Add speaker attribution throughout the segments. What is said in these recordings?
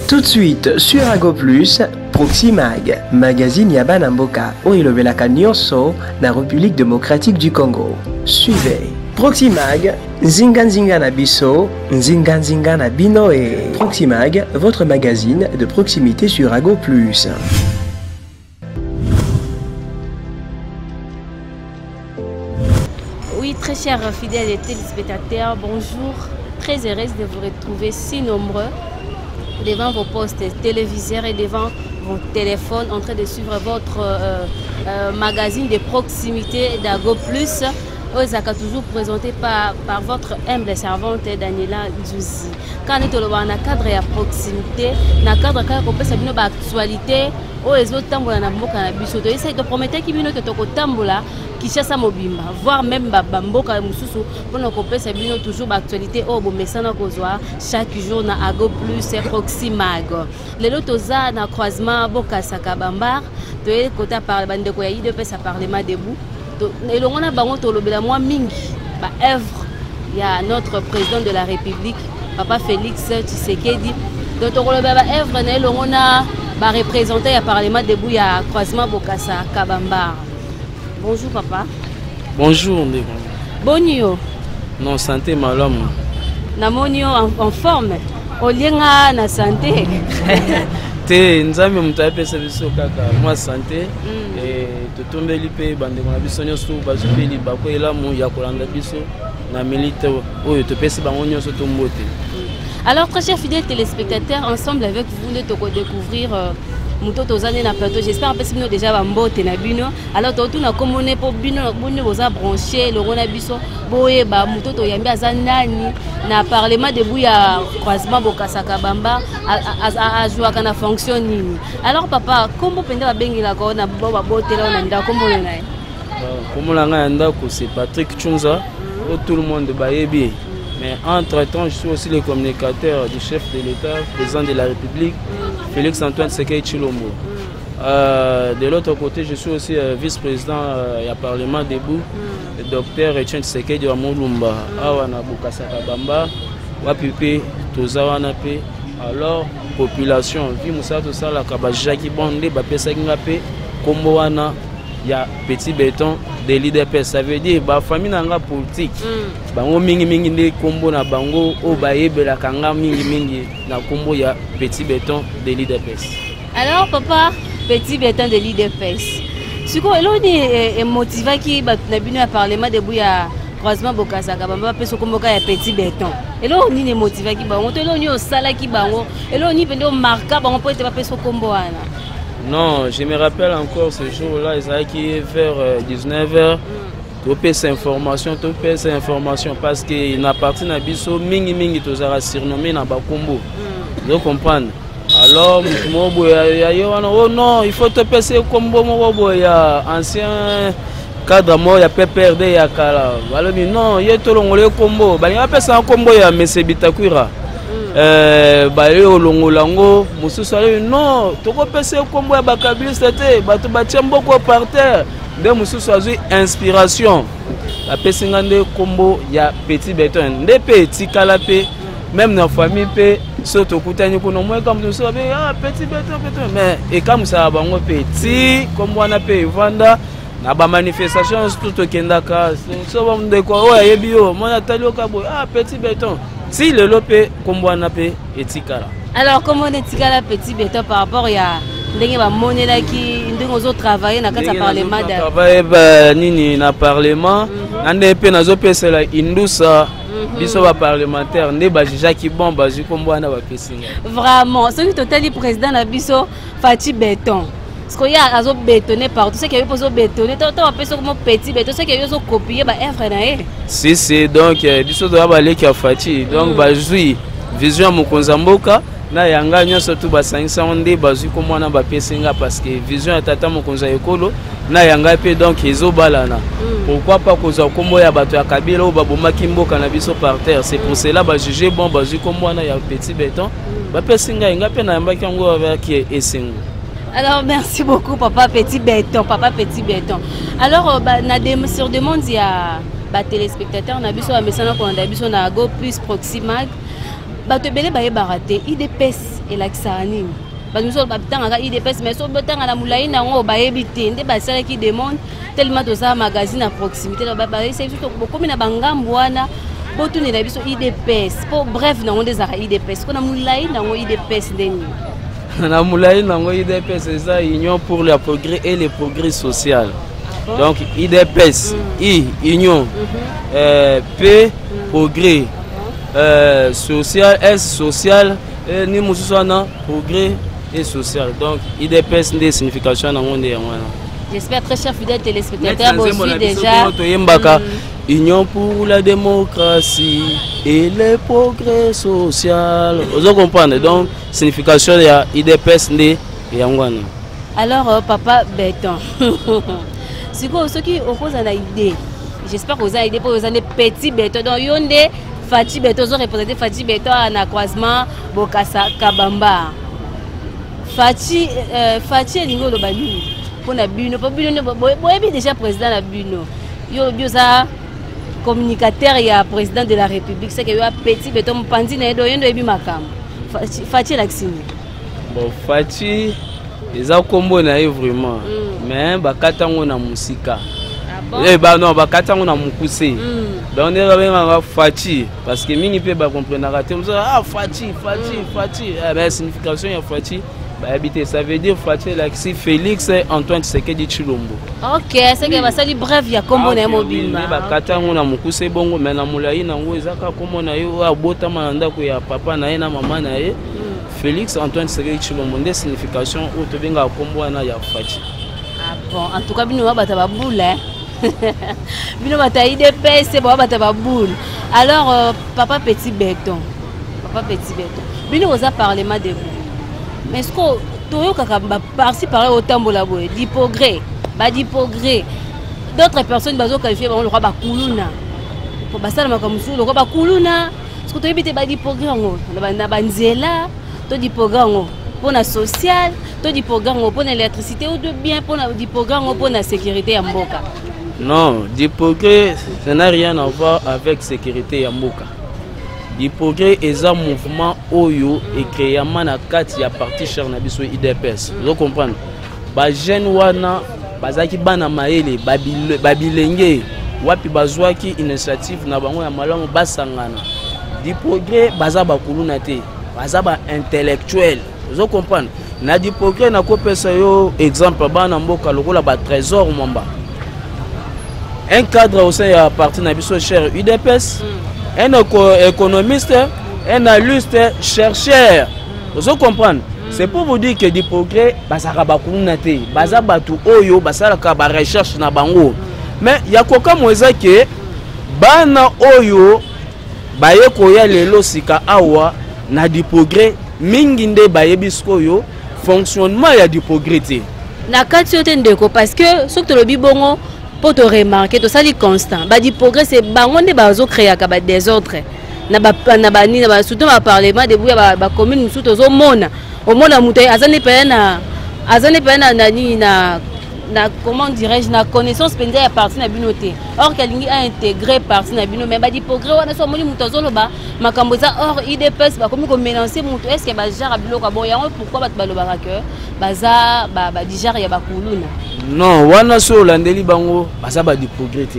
Speaker 1: Tout de suite sur Ago Plus, Proximag, magazine ya bana mboka oyo elobelaka nyonso na République démocratique du Congo. Suivez Proximag, nzinga nzinga na biso, nzinga nzinga na bino et Proximag, votre magazine de proximité sur Ago Plus.
Speaker 2: Oui, très chers fidèles téléspectateurs, bonjour. Très heureuse de vous retrouver si nombreux devant vos postes téléviseurs et devant vos téléphones en train de suivre votre euh, euh, magazine de proximité d'Ago Plus. Oyo ezalaka toujours présenté par, par votre humble servante Daniela Nzuzi. Quand tolobaka na cadre ya proximité, na cadre kaka kopesa bino ba actualité oyo ezotambola na mboka na biso toyesaki toprometaki bino ke tokotambola kinshasa mobimba voire même bamboka mosusu mpona kopesa bino toujours baactualité oyo bomesana kozwa chaque jour na ago plus proximag lelo toza na croisement bokasaka bambar toye kota bandeko ya idps ya parlement debout elongo na bango tolobela mwa mingi baœuvre ya notre président de la république papa félix tshisekedi donc tokolobela baœuvre na elongo na bareprésentant ya parlement debout ya croisement bokasa kabambar. Bonjour papa.
Speaker 3: Bonjour ndeko.
Speaker 2: Boni yo?
Speaker 3: Non, santé malamu.
Speaker 2: Namoni yo en, en forme. Olie nga na santé.
Speaker 3: Te nzambe moto apesa biso kaka mwa santé mm. E, totombeli mpe bandeko na biso nyonso bazwi mpe libaku elamu ya kolanda biso na milite oyo topesi bango nyonso to mbote.
Speaker 2: Alors, très chers fidèles téléspectateurs, ensemble avec vous nde tokodécouvrir euh, moto toza nde na plateau. J'espère apesi bino déjà bambote na bino. Alors totuna kombo ne mpo bino bino boza branché elongo na biso, boyeba moto toyambi aza nani na parlement debout ya croisement bokasaka bamba, azwaka na fonction nini. Alors papa, kombo mpenza babengelaka na bo babotela na ndako, kombo na ye?
Speaker 3: Kombo na ngai ya ndako, c'est Patrick Tshunza, oyo tout le monde bayebi. Mais entre-temps, je suis aussi le communicateur du chef de l'État, président de la République, Félix Antoine Tshisekedi Tshilombo. De l'autre côté, je suis aussi vice-président ya Parlement debout, mm. docteur Etienne Tshisekedi wa Mulumba, awa na Bokasaka Bamba, wapi pe toza wana pe. Alors population vi mosala tosalaka bajaki bon nde bapesaki nga mpe nkombo wana ya petit béton de l'UDPS. Ça veut dire bafamille na nga politique, bango mingimingi nde nkombo na bango oyo bayebelaka nga mingimingi na nkombo ya petit béton de l'UDPS.
Speaker 2: Alors papa petit béton de l'UDPS, sikoyo eloko nini emotivaki bato na bino ya parlement debout ya croisement bokasaka bamba bapesa komboka ya petit béton? Eloko nini emotivaki bango to eloko nini osalaki bango, eloko nini mpenza omarka bango mpo ete bapesa kombo wana?
Speaker 3: Non, je me rappelle encore ce jour-là, ezalaki vers 19h. Topesa information, topesa information parce que na parti na biso mingimingi tozalaka surnommé na bakombo, ozo comprendre. Alors motu moko boye ya ye wana, oh non, il faut topesa ye kombo moko boye ya ancien cadre moko ya PPRD ya kala. Balobi non, ye tolongola ye kombo, balingi bapesa kombo ya Mese Bitakwira. Baye olongola yango. Mosusu alobi non, tokopesa ye kombo ya bakabiliste te, bato batie mboko par terre. Nde mosusu azwi inspiration, apesi nga nde kombo ya petit béton, nde mpe etikala mpe même na famille mpe. So tokutani kuna, moyeka moto mosusu abe: "Ah, petit béton, béton." Mais ekamusaka bango mpe ti kombo wana mpe evanda na bamanifestation nyonso tokendaka. So ndeko oyo ayebi yo, mona atali yoka boye: "Ah, petit béton." Ti lelo mpe kombo wana mpe etikala.
Speaker 2: Alors kombo wana etikala petit béton par rapport ya ndenge bamonelaki ndenge ozotravaille na kati ya parlement?
Speaker 3: Travaille nini na parlement, na nde mpe nazopesela indusa biso baparlementaire, nde bajugeaki bon, bazwi kombo wana, bapesi ngai.
Speaker 2: Vraiment, soki totali président na biso Fatshi Béton, parce que ye azobétonne partout, soki yo mpo ozobétonne to bapesi okomo petit béton, soki yo ozokopie baœuvre na ye.
Speaker 3: Si si, donc biso toza baleki ya Fatshi, donc bazwi vision ya mokonzi ya mboka na yanga nyonso tu, basangisi yango nde bazwi kombo wana, bapesi nga, parce que vision ya tata mokonzi ya ekolo na yanga mpe donc ezobalana. Pourquoi pas kozwa kombo ya bato ya Kabila oyo babomaki mboka na biso par terre? C'est pour cela bajuge bon, bazwi kombo wana ya petit béton, bapesi ngai. Ngai mpe nayambaki yango avec esengo.
Speaker 2: Alors merci beaucoup papa petit béton, papa petit béton. Alors bah, na dem, sur demande ya batéléspectateur na biso bamesana kolanda biso na Go Plus Proximag. Bato ebele bayebaka te UDPS elakisaka nini. Bato mosusu batangaka UDPS, mais soki botanga na molai na yango bayebi te. Nde basalaki demande tellement toza magazine à proximité, bayebisa biso bokomi na bangambo wana, botunela biso UDPS mpo bref nango nde ezalaka UDPS. Mpo na molai nango UDPS nde nini?
Speaker 3: Na molai nango UDPS eza Union pour le progrès et le progrès social.
Speaker 2: Ah bon?
Speaker 3: Donc UDPS, I union, P progrès, social, S social, ni mosusu wana progrès et social. Donc UDPS nde signification nango nde yango wana.
Speaker 2: J'espère, très chers fidèles téléspectateurs, bozwi déjà.
Speaker 3: Toyembaka Union pour la démocratie et le progrès social. Ozo comprendre? Donc signification ya UDPS nde yango wana.
Speaker 2: Alors papa Béton, sikoyo soki okoza na idée, j'espère koza na idée mpo oza nde petit béton, donc yo nde Fatshi Béton, ozo représente Fatshi Béton na croisement Bokasa Kabamba. Fatshi, Fatshi elingi oloba nini mpona bino? Mpo bino nde boyebi déjà président na bino. Yo olobi oza communicateur ya président de la République, seke yo ya petit béton, mopanzi na ye, do yo nde oyebi makambo. Fatshi elakisi nini?
Speaker 3: Bon, Fatshi eza nkombo na ye vraiment, mais bakata yango na mosika.
Speaker 2: Ah bon?
Speaker 3: Eh, ba, non, bakata yango na mokuse. Donc nde babengaka Fatshi parce que mingi mpe bacomprenaka te. Mosusu: "Ah, Fatshi, Fatshi, Fatshi." Eh, mais signification ya Fatshi bayebi te. Ça veut dire Fatshi elakisi Félix Antoine Tshisekedi Tshilombo.
Speaker 2: Ok, seke basali bref ya nkombo na ye mobimba.
Speaker 3: Nde bakata yango na mokuse bongo, mais na molai nango eza kaka nkombo na ye oyo abotama na ndako ya papa na ye na mama na ye, Félix Antoine Tshisekedi Tshilombo. Nde signification oyo tobengaka nkombo wana ya Fatshi.
Speaker 2: Ah bon, en tout cas bino bato ya baboule, bino bato ya UDPS, boa bato ya baboule. Alors papa petit béton, papa petit béton, bino boza parlement debout, mais ce que toyokaka par-ci par-là, otambola boye du progrès, badi progrès, d'autres personnes bazoqualifie bango lokwa bakuluna, po basalamaka mosusu lokwa bakuluna. Soki toyebi te, badi progrès yango na banzela to di progrès yango mpona social to di progrès yango mpona électricité ou de bien mpona di progrès yango mpona sécurité ya mboka?
Speaker 3: Non, du progrès, ça n'a rien à voir avec sécurité ya mboka. Du progrès eza mouvement oyo ecréama na kati ya parti cher na biso UDPS. Ozo comprendre? Bajeune wana bazalaki bana mayele, babilenge wapi bazwaki initiative na bango ya malamu, basangana. Du progrès baza bakuluna te, baza baintellectuel. Ozo comprendre? Na du progrès, nakopesa yo exemple, bana mboka lokola batrésor Mwamba, un cadre au sein ya parti na biso cher UDPS, un économiste, un analyste, chercheur. Ozo comprendre? C'est pour vous dire que du progrès bazalaka bakuluna te, baza bato oyo basalaka barecherche na bango. Mais ya kokamwa eza ke bana oyo baye koya lelo sika awa na du progrès, mingi nde bayebi sikoyo fonctionnement ya du progrès te.
Speaker 2: Na kati oyo te, ndeko, parce que soki tolobi bongo, mpo toremarke, tosali constant, badi progrès se bango nde bazocréaka badésordre na banini, surtout baparlement debout ya bacommune mosusu. Tozomona, omona moto aza nde pene na aza nde pene na nini, na comment dirais-je, na connaissance mpenza ya parti na bino te, or ke alingi aintégrer parti na bino. Mais badi progrès wana, so omoni moto azoloba makambo eza or UDPS, bakomi komélange moto. Est ce que bagenre biloko ya bon yango, pourquoi bato balobaka ke baza badijare ya bakuluna?
Speaker 3: Non, wana so olandeli bango, baza badi progrès te.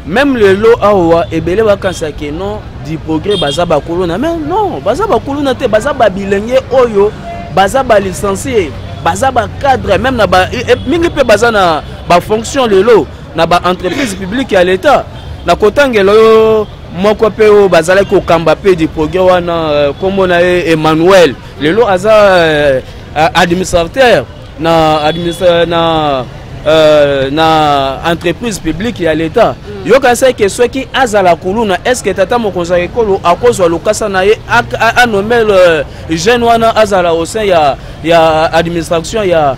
Speaker 3: Même lelo awa ebele bakanisa ke non, du progrès baza bakuluna, mais non, baza bakuluna te. Baza babilenge oyo baza balicencie, baza bacadre même na ba, mingi mpe baza na bafonction lelo na baentreprise publique ya l'État. Na kotangela oyo moko mpe oyo bazalaki kokamba mpe du progrès wana, nkombo na ye Emmanuel, lelo aza administrateur na entreprise publique ya l'État. Yokanisa ke soki azala kuluna, est ce que tata mokonzi ya ekolo akozwa lokasa na ye anommer jeune wana azala au sein ya administration ya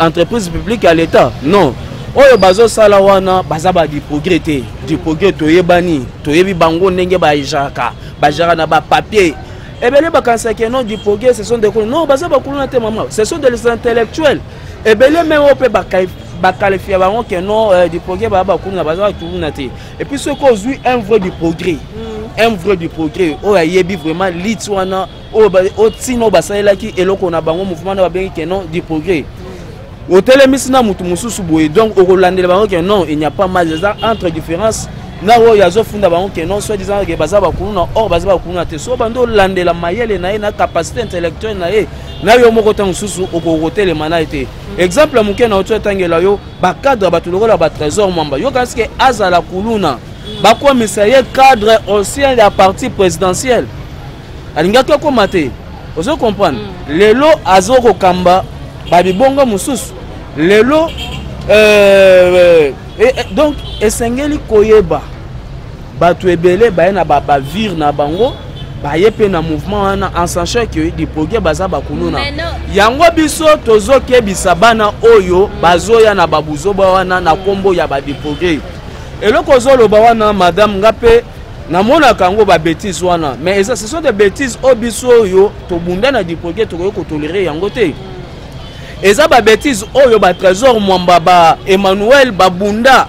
Speaker 3: entreprise publique ya l'État? Non. Oyo bazosala wana baza ba du progrès te. Du progrès toyebani, toyebi bango ndenge bajaraka, bajaraka na bapapier ebele. Bakanisaki non, du progrès ce sont des kuluna. Non, baza bakuluna te, mama, ce sont des intellectuels ebele. Me oyo mpe baqualifia bango ke non, du progrès baya bakuluna, baza bakuluna te. Et puis soki ozwi un vrai du progrès. Un vrai du progrès oyo ayebi vraiment lit wana, oyo ntina oyo basalelaki eloko na bango, mouvement na babengi ke non du progrès. Otelemisi na motu mosusu boye, donc okolandela bango ke non, il n'y a pas mal, eza entre différence na oyo azofunda bango ke non, soit disant ke baza bakuluna, or baza bakuluna te. So bandi olandela mayele na ye na capacité intellectuelle na ye na yo moko, ntango mosusu okoki kotelema na ye te. Exemple moke na oti otangela yo bacadre, bato lokola batrésor Mwamba. Yo kasi ke azala kuluna, bakomisa ye cadre ancien ya parti présidentiel, alingaki akóma te. Ozo comprendre? Lelo azokokamba babibongo mosusu lelo. Donc esengeli koyeba bato ebele baye na bavire na bango, baye mpe na mouvement wana, en sachant que du progrès baza bakuluna. Yango biso tozokebisa bana oyo bazoya na babuzoba wana na nkombo ya badu progrès. Eloko ozoloba wana, madame, nga mpe namonaka yango, babêtises wana, mais eza, ce sont des bêtises oyo biso oyo tobunda na du progrès tokoki kotolérer yango te. Eza babêtises oyo batrésor Mwamba, ba Emmanuel babunda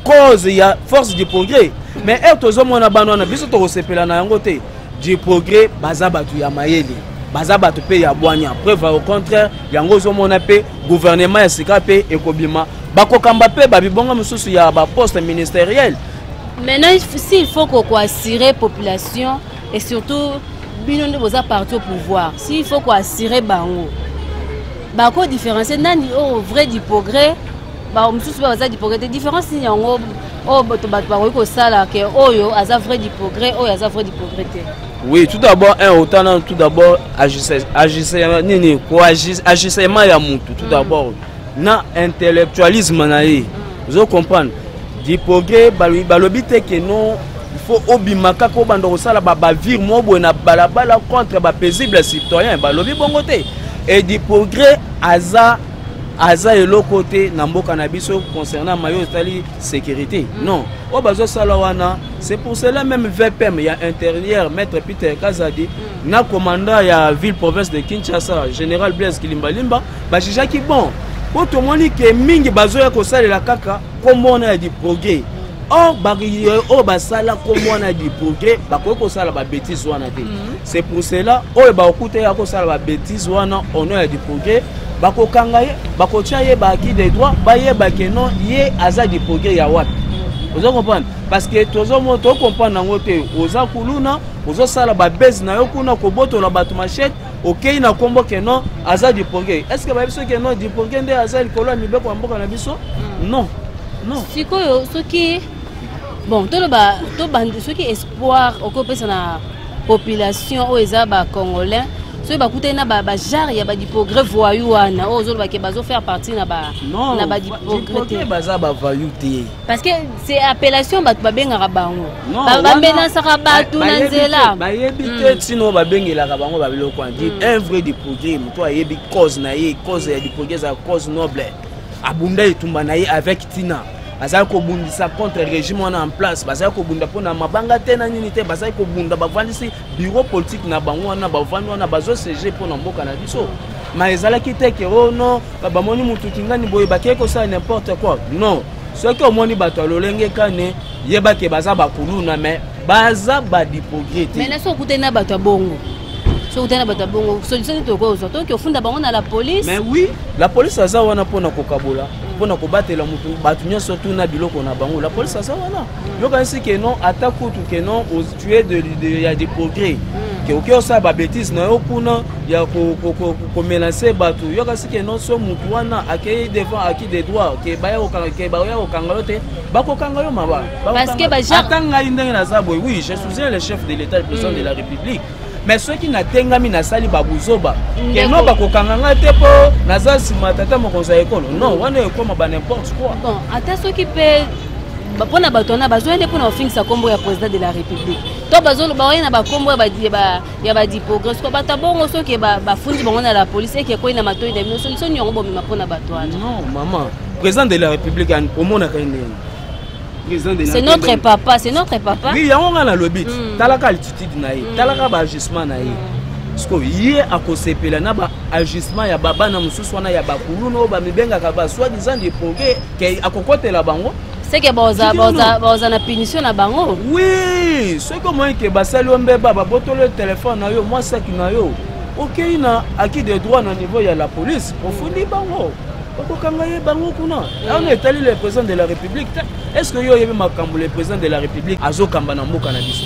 Speaker 3: cause ya force du progrès, mais ere tozomona bana wana, biso tokosepela na yango te. Du progrès baza bato ya mayele, baza bato mpe ya bwanya. Preuve au contraire, yango ozomona mpe gouvernement ya sika mpe ekobima, bakokamba mpe babibonga mosusu ya baposte ministériel.
Speaker 2: Maintenant, s'il faut koassurer population et surtout bino nde boza parti au pouvoir, s'il faut koassurer bango bakodifférencier nani oyo vrai du progrès, mosusu mpe baza du progrès te, différence nini yango oyo bato bakoki kosala ke oyo aza vrai du progrès, oyo aza vrai du progrès te?
Speaker 3: Oui, tout d'abord, un autant, tout d'abord agissement nini, agissement ya mutu tout d'abord na intellectualisme na ye. Ozo comprendre? Du progrès balobi te ke non, il faut obima kaka obanda kosala bavire mo boye na balabala contre bapaisible citoyen. Balobi bongo te. Et du progrès aza eloko te na mboka na biso concernant mayo etali sécurité. Non, oyo bazosala wana, c'est pour cela même VPM ya intérieur, maître Peter Kazadi, na commandant ya ville province de Kinshasa, général Blaise Kilimbalimba, bajugeaki bon po tomoni ke mingi bazoya kosalela kaka kombo wana ya du progrès. Or oyo basala kombo wana ya du progrès bakoki kosala babêtises wana te. C'est pour cela oyo bakokuta ye akosala babêtises wana au nom ya du progrès, bakokanga ye, bakotia ye baacquis de droit, bayeba ke non, ye aza du progrès ya wapi. Oza comprendre? Parce que tozomona, tocomprendre yango te. Oza kuluna, ozosala babêtises na yo kuna, kobotola bato machette, okei na nkombo ke non, aza du progrès. Est ce que bayebi soki non, du progrès nde aza likolo ya mibeko ya mboka na biso? Non, non.
Speaker 2: Sikoyo soki, bon, toloba, tobandi, soki espoir okopesa na population oyo eza bacongolais, soki bakutani na bagenre ya badiprogrès voyou wana oyo ozolobake bazofaire partie na badiprogrès
Speaker 3: te? Baza bavoyou te.
Speaker 2: Parce que c'est appellation bato babengaka bango, bamenasaka bato na nzela.
Speaker 3: Bayebi te ntina oyo babengelaka bango babiloko wana. Un vrai du progrès, moto ayebi cause na ye. Cause ya du progrès ezala cause noble. Abunda etumba na ye avec ntina. Bazali kobundisa contre régime wana en place, bazali kobunda mpona mabanga te na nini te. Bazali kobunda, bavandisi bureau politique na bango wana, bavandi wana, bazosiéger mpona mboka na biso. Ma ezalaki te ke o non, bamoni mutu kingani boye, bakei kosala n'importe quoi. Non, soki omoni bato ya lolenge kane, yebake baza bakuluna, mais baza badiprogrès te.
Speaker 2: Mais soki okutani na bato ya bongo, soki okutani na bato ya bongo, solution nini tokozwa? Toki ofunda bango na la police?
Speaker 3: Mais oui, la police aza wana mpona kokabola, mpona kobatela motu, bato nyonso tuna biloko na bango. La police aza wana. Yokanisi ke non, ata kutu ke non, tu es de ya des progrès, ke oki osala babêtises na yo kuna ya komenacer bato, yokasi ke non, so motu wana akei devant acquis de droit, ke baya kokanga yo te, bakokanga yo maba. Ata ngai ndenge naza boye, oui, je soutiens le chef de l'État, le président de la République, mais soki natengami, nasali babuzoba, keno bakokanga ngai te mpo naza nsima tata mokonzi ya ekolo? Non, wana ekoma ba n'importe quoi.
Speaker 2: Bon, ata soki mpe mpona bato wana bazoya nde mpona kofingisa nkombo ya président de la République, to bazoloba oye na bakombo ya badiprogrès ko bato bongo, soki bafundi bango na la police, eke ekwei na matoi na bino, solution yango bomema mpona bato wana?
Speaker 3: Non, mama, président de la République omonaka ye ndenge?
Speaker 2: C'est notre papa, c'est notre papa.
Speaker 3: Oui, yango nga nalobi ti talaka altitude na ye, talaka baagissement na ye. Siko ye akosepela na baagissement ya babana mosusu wana ya bakuluna oyo bamibengaka ba soi-disant de progrès, ke akokotela bango?
Speaker 2: C'est que baza baza baza na punition na bango.
Speaker 3: Oui, soki omoni ke basali yo mbeba, babotoli yo telefone na yo, mwa saki na yo, okei na acquis de droit na niveau ya la police, ofundi bango, bakokanga ye bango kuna. Wana etali le président de la République te. Est ce que yo oyebi makambo le président de la République azokamba na mboka na biso?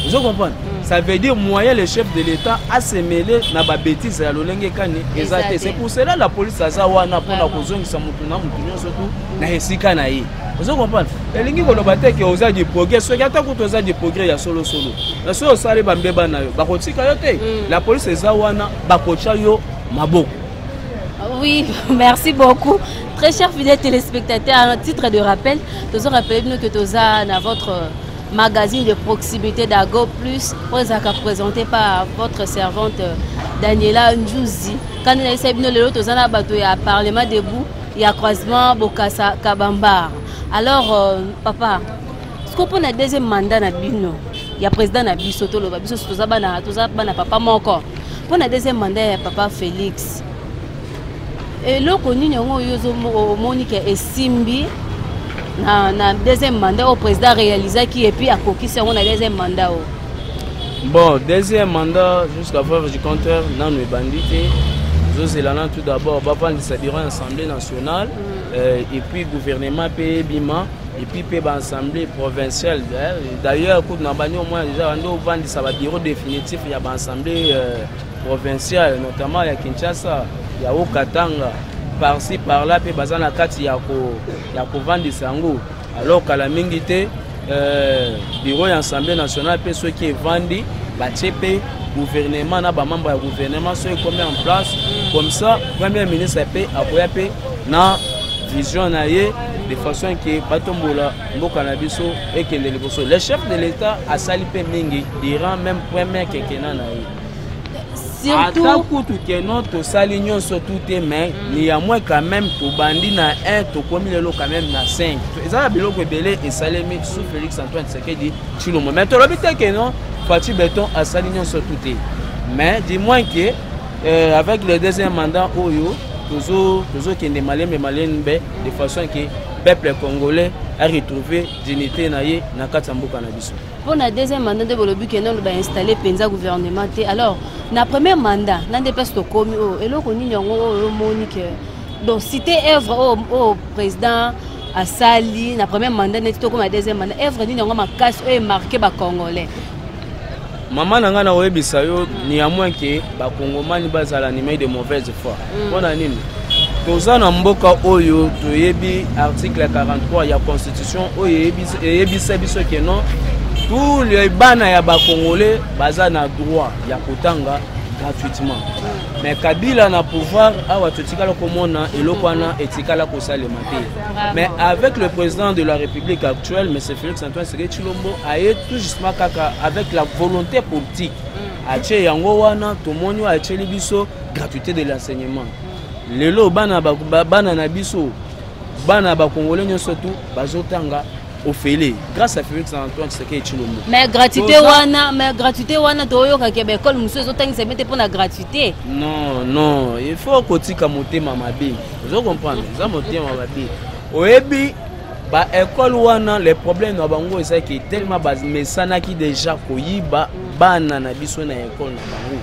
Speaker 3: Ozo comprendre? Ça veut dire moyen le chef de l'État asemele na babétise ya lolenge kani eza te. C'est pour cela la police aza wana mpona kozongisa motu na motu nyonso tu na esika na ye. Ozo comprendre? Elingi koloba te ke oza du progrès. Soki ata kutu oza du progrès ya solosolo, na soki osali bambeba na yo, bakotika yo te. La police eza wana, bakotya yo maboko.
Speaker 2: Oui, merci beaucoup. Très chers fidèles téléspectateurs, à titre de rappel, nous rappelé que nous avons votre magazine de proximité d'Ago Plus, présenté par votre servante Daniela Ndjouzi. Quand nous avons le nous avons Parlement debout, il y a croisement Bokassa Kabambar. Alors, papa, ce qu'on peut deuxième mandat na bino, il y a président na biso toloba biso toza bana, toza bana papa moko. Pour la deuxième mandat ya papa Félix, eloko nini yango oyo omoni ke esimbi na deuxième mandat oyo président réalisaki et puis akokisi yango na deuxième mandat oyo?
Speaker 3: Bon, deuxième mandat, jusqu'à preuve du contraire, nanu ebandi te. Tozozela na tout d'abord bavandisa bureau ya Assemblée nationale, et puis gouvernement mpe ebima, et puis mpe baassemblée provinciale. D'ailleurs kutu na bandi au moins déjà bandi ovandisa babureau définitif ya baassemblée provinciale, notamment ya Kinshasa, ya Haut-Katanga, par-ci par-là mpe baza na kati ya kovandisa yango. Alors kala mingi te, bureau ya Assemblée nationale mpe soki evandi, batie mpe gouvernement na bamembre ya gouvernement, soki ekomi en place comme ça, premier ministre mpe akoya mpe na vision na ye de façon ke batombola mboka na biso ekende liboso. Le chef de l'État asali mpe mingi durant même premier quinquennat na ye.
Speaker 2: Surtout
Speaker 3: ata kutu keno tosali nyonso tu te, mais néanmoins quand même tobandi na 1, tokomi lelo quand même na 5. Eza na biloko ebele esalemi sous Félix Antoine Tshisekedi Tshilombo, mais tolobi te keno Fatshi Béton asali nyonso tu te. Mais du moins que avec le deuxième mandat oyo, tozokende malembe malembe de façon ke peuple congolais a retrouvé dignité na ye na kati ya mboka na biso.
Speaker 2: Mpo na deuxième mandat nde bolobi ke nano bainstalle mpenza gouvernement te. Alors na premier mandat na nde place tokomi oyo, eloko nini yango oyo omoni ke, donc cité œuvre oyo président asali na premier mandat, neti tokóma deuxième mandat, œuvre nini yango makasi oyo emarquer bacongolais?
Speaker 3: Mama na ngai, na koyebisa yo, néanmoins ke bakongomani bazala animé de mauvaise foi. Mpona nini? Toza na mboka oyo toyebi article 43 ya constitution oyo eyebisa biso ke non, tous les bana ya bacongolais baza na droit ya kotanga gratuitement. Mais Kabila na pouvoir awa, totikala komona eloko wana etikala kosalema te. Mais avec le président de la République actuelle, M Félix Antoine Tshisekedi Tshilombo, aye tout justement kaka avec la volonté politique, atie yango wana. Tomoni oyo atieli biso gratuité de l'enseignement. Lelo bana, bana na biso, bana bacongolais nyonso tu bazotanga ofele grâce à Félix Antoine Tshisekedi Tshilombo.
Speaker 2: Mais gratuité wana, mais gratuité wana, toyokaki baekole mosusu ezotangisa bien te mpo na gratuité.
Speaker 3: Non, il faut kotika motema mabe. Ozo comprendre? Eza motema mabe. Oyebi baekole wana, le problème na bango ezaki tellement bamesanaki déjà koyiba bana na biso na ekole na bango.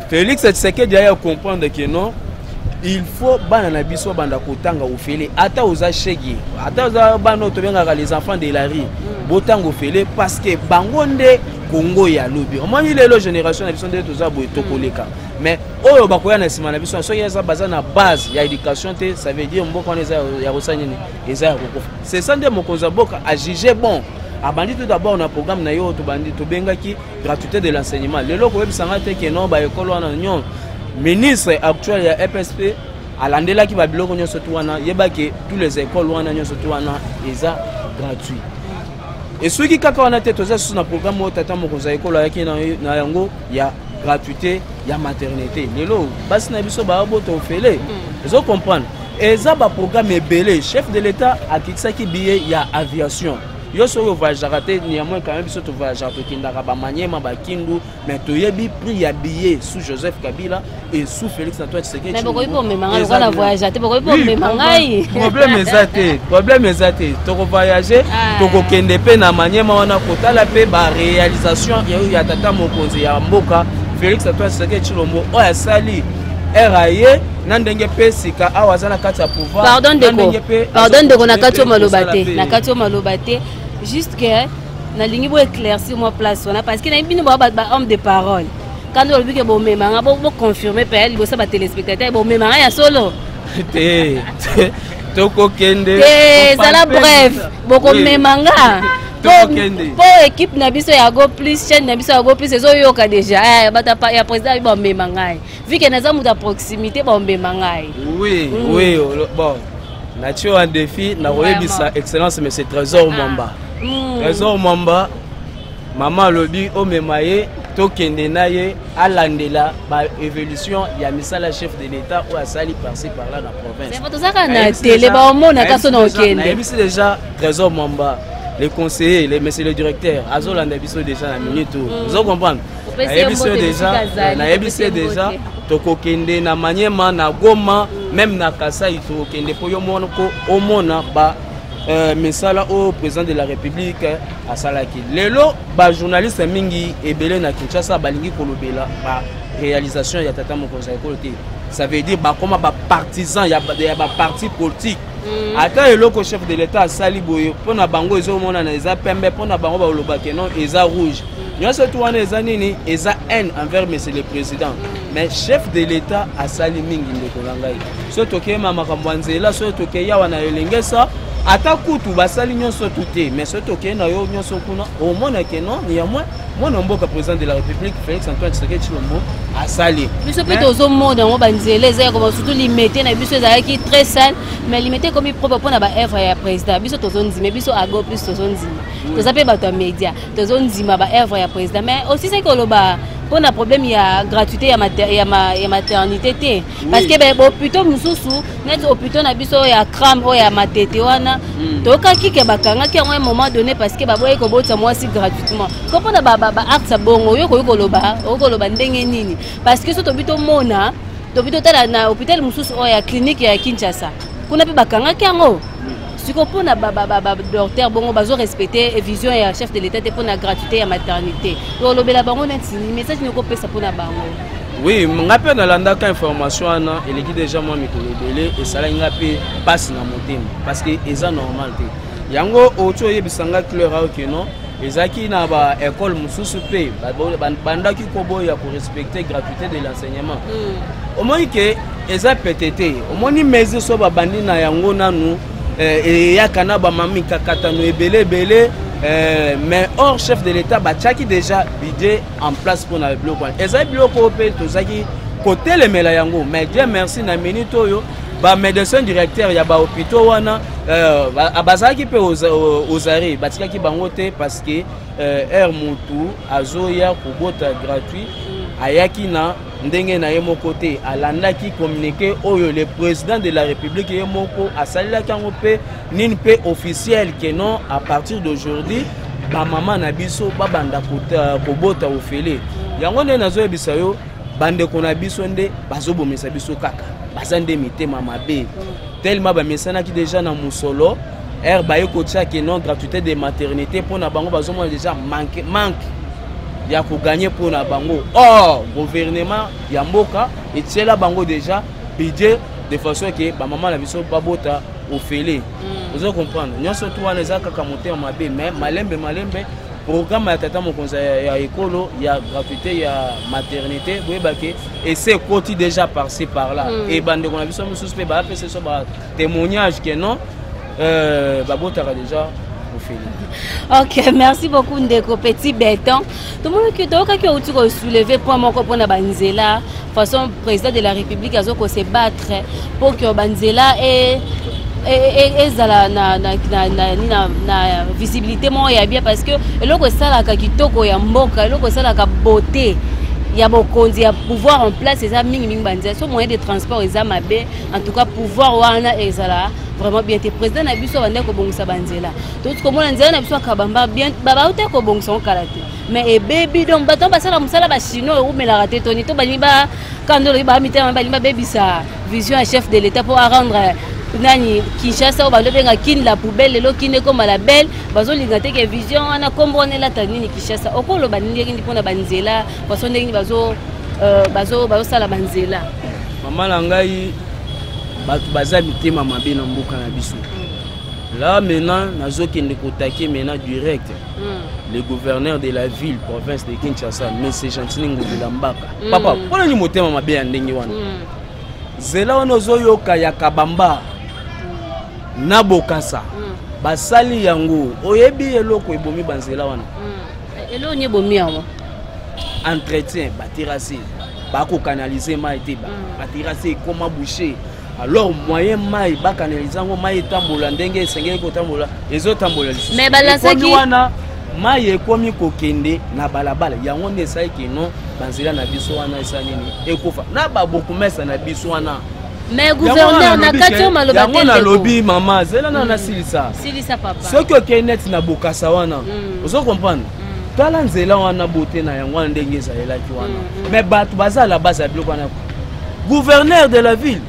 Speaker 3: Félix Tshisekedi aya comprendre que non, il faut bana na biso banda kotanga ofele. Ata oza shege, ata oza bana oyo tobengaka les enfants de la rue, botanga ofele, parce que bango nde Kongo ya lobi. Omoni lelo génération na biso nde toza boye, tokoleka, mais oyo bakoya na nsima na biso, soki eza baza na base ya éducation te, ça veut dire mboka wana eza ya kosala nini? Eza ya kokufa. C'est ça nde mokonzi ya mboka ajuge bon, abandi tout d'abord na programme na ye oyo tobandi, tobengaki gratuité de l'enseignement. Lelo koyebisanga te ke non, baekole wana nyonso, ministre actuel ya EPSP alandelaki babiloko nyonso tu wana, yebaki tous les écoles wana nyonso tu wana eza gratuit. Esoki kaka wana te, toza susu na programme oyo tata mokonzi ya ekolo ayaki na yango ya gratuité ya maternité. Lelo basi na biso baabota ofele. Ezo comprendre? Eza baprogramme ebele. Chef de l'État akitisaki billet ya aviation. Yo soki ovoyageaka te, néanmoins quand même biso tovoyageaka, tokendaka bamanyema, bakindu, mais toyebi prix ya billet sous Joseph Kabila et sous Félix Antoine Tshisekedi.
Speaker 2: Mais bokoki komema ngai lokola voyage te, bokoki komema ngai.
Speaker 3: Problème eza te, problème eza te. Tokovoyage, tokokende mpe na Manyema wana kotala mpe baréalisation ya tata mokonzi ya mboka Félix Antoine Tshisekedi Tshilombo oyo asali raye na ndenge mpe sika awa aza na kati ya pouvoir.
Speaker 2: Pardon ndeko, pardon ndeko, na kati yo maloba te, na kati yo maloba te. Juste que nalingi bo éclaircir mwa place wana, parce que nayebi bino ba homme de parole. Kandi olobi ke bomemanga, boconfirme mpe liboso ya batéléspectateur, bomemanga ya solo?
Speaker 3: Te, tokokende.
Speaker 2: Te, ezala bref, bokomemanga mpo équipe na biso ya Go Plus, chaîne na biso ya Go Plus ezoyoka déjà. Bato ya président bamema ngai, vu que naza moto ya proximité, bamema ngai.
Speaker 3: Oui, oui, bon, natie un défi nakoyebisa excellence monsieur Trésor Mwamba. Trésor Mwamba, mama alobi omema ye, tokende na ye, alandela baévolution ya misala chef de l'État oyo asali par-ci par-là na province.
Speaker 2: Tozaka na télé, baomonaka so na okende.
Speaker 3: Nayebisi déjà Trésor Mwamba, les conseillers, les monsieur le directeur azolanda biso déjà na minute oyo, ozo comprendre. Nayebisi yo déjà, nayebisi ye déjà, tokokende na Manyema, na Goma, même na Kasai tokokende, mpo yo moko omona ba misala oyo président de la République asalaki. Lelo bajournaliste mingi ebele na Kinshasa balingi kolobela baréalisation ya tata mokonzi ya ekolo te. Ça veut dire bakoma bapartisan ya baparti politique. Ata eloko chef de l'État asali boye, mpo na bango ezomonana eza pembe, mpo na bango balobake non, eza rouge. Nyonso tu wana eza nini? Eza haine envers monsieur le président. Mais chef de l'État asali mingi, ndeko na ngai. So tokeyema makambo ya nzela, so tokei awa na Elengesa, ata kutu basali nyonso tu te, mais so tokei na yo nyonso kuna, omona ke non, néanmoins mwana mboka président de la République Félix Antoine Tshisekedi Tshilombo asali.
Speaker 2: Biso mpe tozomona yango, banzela eza ya koma, surtout Limete na biso ezalaki très sale, mais Limete ekomi propre mpona baœuvre ya président. Biso tozondima, biso Ago Plus tozondima, toza mpe bato ya média, tozondima baœuvre ya président. Mais aussi soki koloba mpona problème ya gratuité ya maternité te, parce que bahôpitaux mosusu neti hôpitaux na biso ya cram oyo ya Matete wana, toyokaki ke bakangaki yango un moment donné parce que baboyaki kobotisa mwasi gratuitement. Ko mpona baacte ya bongo, oyo koki koloba, okoki koloba ndenge nini? Parce que so tobi tomona, tobi totala na hôpital mosusu oyo ya clinique ya Kinshasa kuna mpe bakangaki yango. Sikoyo mpona badocteur bongo bazorespecte vision ya chef de l'État te mpona gratuité ya maternité, olobela bango neti message nini okopesa mpona bango?
Speaker 3: Oui, nga mpe nalandaka information wana, eleki déjà mwa mikolo ebele. Esalaki nga mpe mpasi na motema, parce que eza normal te. Yango oti oyebisa nga clair aoke non, ezalaki na baekole mosusu mpe bandaki koboya korespecte gratuité de l'enseignement. Omoni ke eza pete te. Omoni mesure so babandi na yango nanu, eyaka na bamami kakatano ebele ebele, mais or chef de l'État batiaki déjà budget en place mpona biloko wana. Ezali biloko oyo mpe tozalaki kotelemela yango, mais Dieu merci, na minute oyo bamédecin directeur ya bahôpitaux wana bazalaki mpe aux arrêts, batikaki bango te, parce que aire motu azoya kobota gratuit, ayaki na ndenge na ye moko te, alandaki communiqué oyo le président de la République ye moko asalelaki yango mpe nini mpe officiel ke non, à partir d'aujourd'hui bamama na biso babanda kobota ofele. Yango nde nazoyebisa yo, bandeko na biso nde bazobomisa biso kaka, baza nde mitema mabe tellement bamesanaki déjà na mosolo. Ere baye kotia ke non, gratuité de maternité, mpo na bango bazomona déjà manque ya koganye mpo na bango. Or gouvernement ya mboka etiela bango déjà budget de façon ke bamama na biso babota ofele. Ozo comprendre, nyonso tu wana eza kaka motema mabe. Mais malembe malembe, programme ya tata mokonzi ya ekolo ya gratuité ya maternité, boyebake ese ekoti déjà par-ci par-là. E bandeko na biso mosusu mpe bapesa biso batémoignage ke non, babotaka déjà ofele.
Speaker 2: Ok, merci beaucoup ndeko Petit Béton. Tomonaki, toyokaki outi kosoulever point moko mpona banzela, façon président de la République azokose battre mpo ke banzela ezala na visibilité moko ya bien, parce que eloko esalaka kitoko ya mboka, eloko esalaka beauté. Ya bokonzi ya pouvoir en place eza mingimingi banzela. So moyen de transport eza mabe, en tout cas pouvoir wana ezala vraiment bien te. Président na biso abandaki kobongisa banzela, toti komona nzela na biso ya Kabamba bien, bauti kobongisa ngo kala te, mais ebebi. Donc bato basala mosala, Bachinois eumelaka te. Toni to balingi bakandolo, bamitema balingi babebisa vision ya chef de l'État mpo arendre nani Kinshasa oyo bando benga Kin la poubelle, lelo Kin ekoma la belle. Bazolinga te ke vision wana, nkombo wana elata nini Kinshasa. Okoloba ndenge nini mpona banzela, façon ndenge nini bazosala banzela?
Speaker 3: Mama na ngai, bato baza mitema mabe na mboka na biso. Là maintenant, nazokende koattaquer maintenant direct le gouverneur de la ville province de Kinshasa, monsieur Gentiny Ngobila Mbaka. Papa, mpona nini motema mabe ya ndenge wana? Nzela wana ozoyoka ya Kabamba na Bokasa, basali yango. Oyebi eloko ebomi banzela wana?
Speaker 2: Eloko nini ebomi yango?
Speaker 3: Entretien. Baterrasse bakocanaliser mai te, baterrasse ekoma bouché. Alors moyen mai bacanaliser yango, mai etambola ndenge esengeli kotambola, ezotambola lisusu.
Speaker 2: Mais balasaki-
Speaker 3: Ekomi wana, mai ekomi kokende na balabala. Yango nde esali kino banzela na biso wana esali nini, ekufa na babourgmestre na biso wana.
Speaker 2: Mais gouverneur, na kati oyo maloba
Speaker 3: Yango
Speaker 2: te, ndeko.
Speaker 3: nalobi, mama, zela na nasilisa.
Speaker 2: Silisa, papa.
Speaker 3: Soki okei neti na Bokasa wana, ozo comprendre, tala nzela wana, bote na yango wana ndenge ezalelaki wana. Mais bato baza la base ya biloko wana, gouverneur de la ville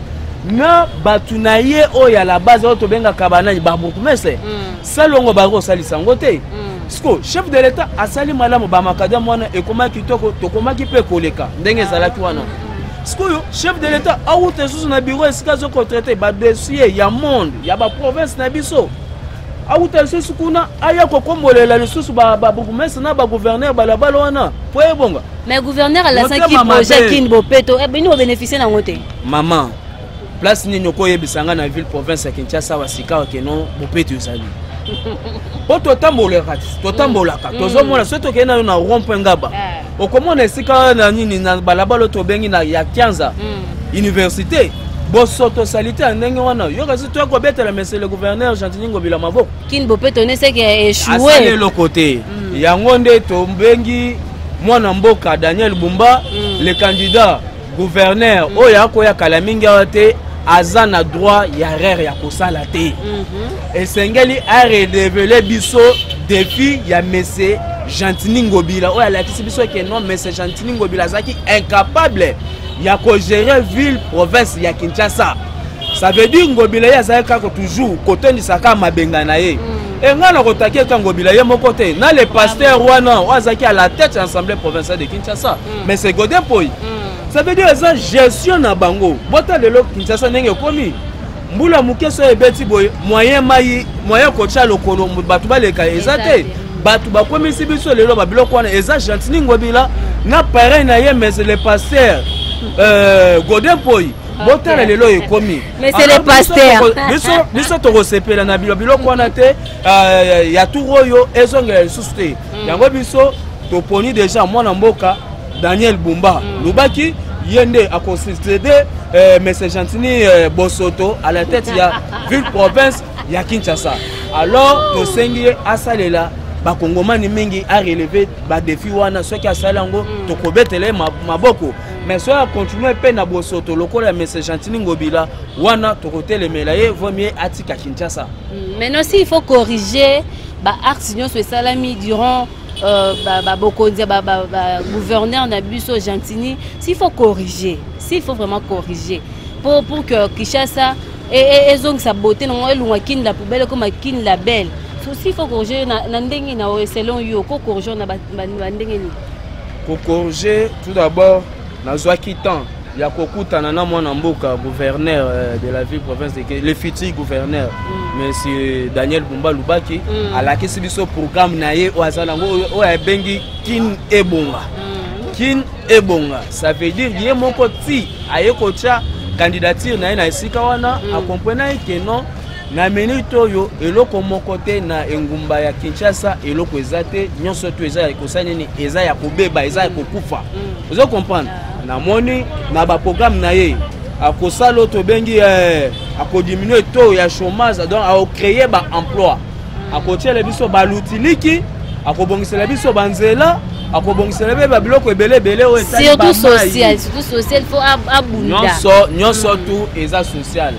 Speaker 3: na bato na ye oyo ya la base oyo tobengaka banani, babourgmestre. Salongo bakosalisa yango te. Siko chef de l'État asali malamu, bamacadam wana ekomaki kitoko, tokomaki mpe koleka ndenge ezalaki wana. Sikoyo chef de l'État awuta lisusu na bureau esika azokotraiter badossier ya monde ya baprovince na biso, awuta lisusu kuna, aya kokombolela lisusu babourgmestre na bagouverneur balabala wana po ebonga.
Speaker 2: Mais gouverneur alasaki
Speaker 3: Motema mabe.
Speaker 2: projet Kin Bopeto. Bino bobénéficie nango te?
Speaker 3: Mama, place nini okoyebisa nga na ville province ya Kinshasa awa sika okeno bopeto ezali? Mpo totambolaka, totambolaka, tozomona. Soki tokei nayo na rond point Ngaba, okomona esika na nini na balabala oyo tobengi na ya Kianza université, bosoto sali te ya ndenge wana. Yoka, si toya kobetela monsieur le gouverneur Gentiny Ngobila maboko.
Speaker 2: Kin Bopeto ne seke
Speaker 3: Asali
Speaker 2: échoué.
Speaker 3: eloko te. Yango nde tobengi mwana mboka Daniel Bumba, le candidat gouverneur oyo akoya kala mingi awa te, aza na droit ya erreur ya kosala te. Esengeli arelever biso défi ya monsieur Gentiny Ngobila oyo alakisi biso ke non, monsieur Gentiny Ngobila azalaki incapable ya kogérer ville province ya Kinshasa. Ça veut dire Ngobila ye azalaki kaka toujours kotondisa kaka mabenga na ye. E ngai na kotaki eka Ngobila ye moko te, na le pasteur wana oyo azalaki à la tête ya assemblée provinciale de Kinshasa, mais c'est Godin Poi. Ça veut dire eza gestion na bango. Bota lelo Kinshasa ndenge ekomi, mbula moke so ebeti boye, moyen mai, moyen kotia lokolo bato baleka eza te. Bato bakomisi biso lelo babiloko wana eza Gentiny Ngobila na parrain na ye, mais le pasteur Godin Poi. Botala lelo ekomi.
Speaker 2: Mais c'est le pasteur.
Speaker 3: Biso tokosepela na biloko wana te. Ya tour oyo ezongela lisusu te. Yango biso toponi déjà mwana mboka Daniel Bumba Lubaki, ye nde akosuccéder monsieur Gentiny Bosoto à la tête ya ville province ya Kinshasa. Alors tosengi ye asalela bakongomani mingi, arelever badéfi wana. Soki asali yango, tokobetela ye maboko. Mais soki acontinuer mpe na bosoto lokola ya monsieur Gentiny Ngobila wana, tokotelemela ye. Vaut mieux atika Kinshasa.
Speaker 2: Maintenant, s'il faut corriger baacte nyonso esalami durant babokonzi ya bagouverneur na biso Gentiny, s'il faut corriger, s'il faut vraiment corriger pour que Kinshasa ezongisa beauté nango, elongwa Kin la poubelle ekoma Kin la belle, so s'il faut corriger na ndenge na oyo, selon yo, kocorriger na bandenge nini?
Speaker 3: Kocorriger, tout d'abord nazwaki temps ya kokutana na mwana mboka gouverneur de la ville province de le futur gouverneur, monsieur Daniel Bumba Lubaki. Alakisi biso programme na ye oyo aza nango, oyo abengi Kin ebonga. Kin ebonga, ça veut dire ye moko ti aye kotia candidature na ye na esika wana, akomprena ye ke non, na minute oyo eloko moko te na engumba ya Kinshasa, eloko eza te. Nyonso to eza ya kosala nini, eza ya kobeba, eza ya kokufa. Ozo comprendre, namoni na baprogramme na ye akosala oyo tobengi akodiminuer taux ya chômage, donc akocréer baemploi, akotiela biso balutiliki, akobongisela biso banzela. Akobongisela mpe babiloko ebele ebele oyo
Speaker 2: etali surtout social, surtout social, faut abunda.
Speaker 3: Nyonso nyonso tu eza social.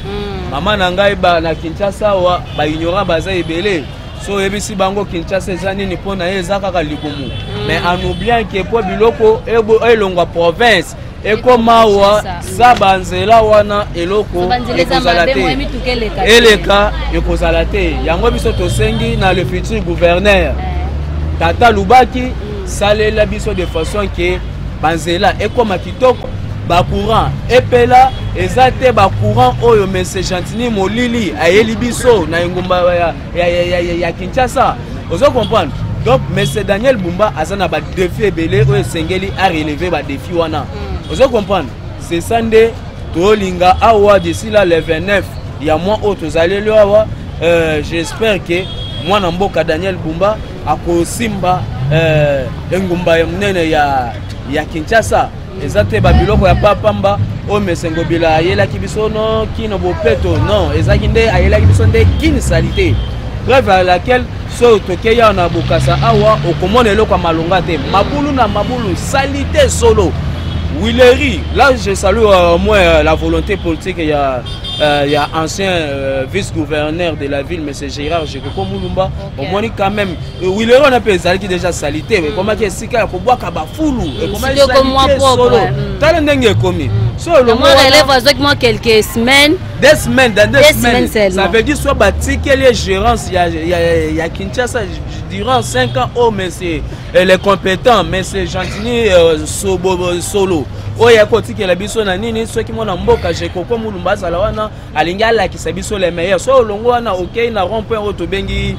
Speaker 3: Mama na ngai, ba na Kinshasa awa, baignorant baza ebele. So oyebisi bango Kinshasa eza nini, mpo na ye eza kaka libumu, mais en oubliant ke mpo biloko elongwa province ekoma awa, sa banzela wana, eloko ekozala te, eleka ekozala te. Yango biso tosengi na le futur gouverneur, tata Lubaki, salela biso de façon ke banzela ekoma kitoko, bacourant epela. Eza te bacourant oyo monsieur Gentini molili ayeli biso na engumba ya Kinshasa. Ozo comprendre? Donc monsieur Daniel Bumba aza na badéfi ebele oyo esengeli arelever badéfi wana. Ozo comprendre? C'est ça nde tolinga awa. D'ici là, le 29 ya mois oyo tozaleli awa, j'espère ke mwana mboka Daniel Bumba akosimba engumba ya monene ya Kinshasa. Eza te babiloko ya papamba oyo monsieur Ngobila ayelaki biso, no Kin bopeto. Non, ezalaki nde ayelaki biso nde Kin saleté. Preuve à laquelle, soki tokei awa na Bokasa awa, okomona eloko ya malonga te, mabulu na mabulu, saleté solo. Huilerie là, je salue moi la volonté politique ya ancien vice-gouverneur de la ville, monsieur Gérard Jekoko Mulumba. Omoni quand même huilerie wana mpe ezalaki déjà saleté, ekomaki esika ya kobwaka bafulu, ekomaki saleté solo. Tala ndenge ekomi.
Speaker 2: So relève azwaki mwa quelques semaines.
Speaker 3: 2 semaines, dans 2 semaines, ça veut dire soit batikeli gérance ya Kinshasa durant 5 ans. Oh, monsieur les compétents, monsieur Gentini Solo oyo ya kotikela biso na nini, soki mwana mboka Jekoko Mulumba azala wana, alingi alakisa biso le meilleur. So olongo wana, okei na rond point oyo tobengi